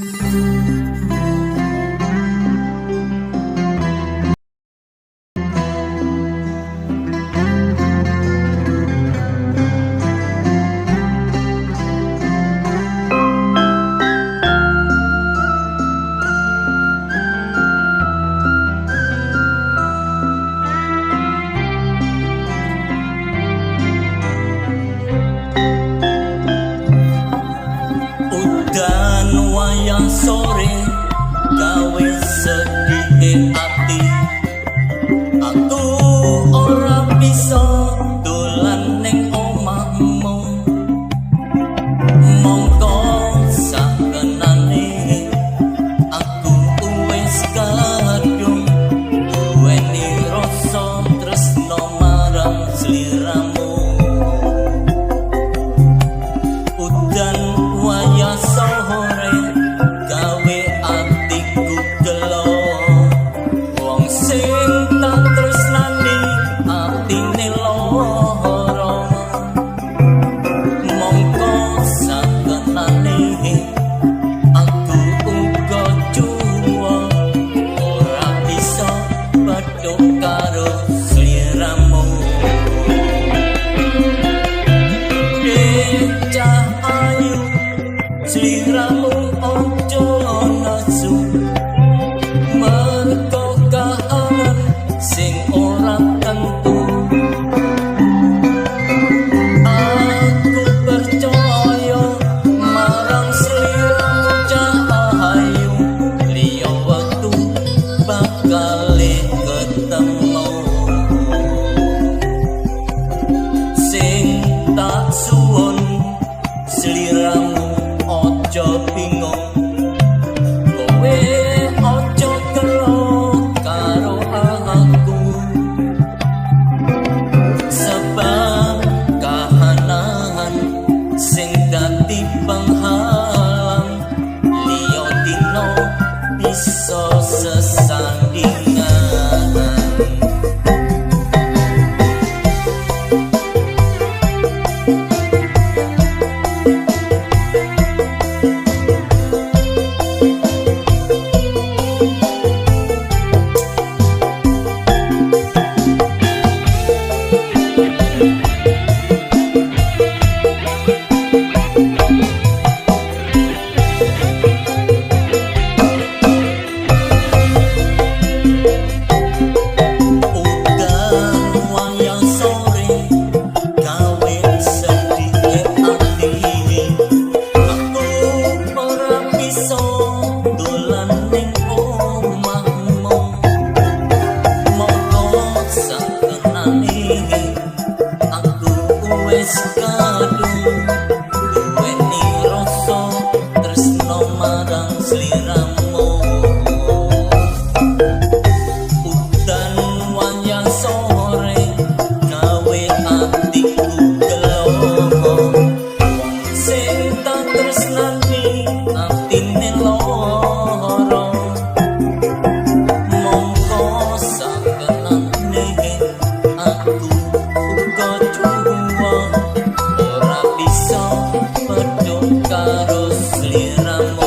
Udan wayah sore gawe sedih ati. Aku ora bisa dolan ning omahmu. Mongko sakenane aku wis kadung duweni rasa tresno marang sliramu. Udan wayah sore gawe atiku gelo. Wong sing tak tresnani atine lara. Mongko sakenane aku uga cuwa ora bisa petuk karo sliramu. Cah ayu, sliramu ojo nesu mergo kahanan sing ora tentu. Aku percaya marang sliramu, cah ayu, liya wektu bakal ketemu. Sing tak suwun sliramu aja bingung, kowe aja gelo karo aku, sebab kahanan sing dadi penghalang liya dina bisa sesandingan. Udan wayah sore gawe sedih ati. Aku ora bisa dolan ning omahmu. Mongko sakenane aku wis kadung duweni rasa tresno marang sliramu. Udan wayah sore gawe atiku gelo. Wong sing tak tresnani atine lara. Mongko sakenane aku uga cuwa ora bisa petuk karo sliramu.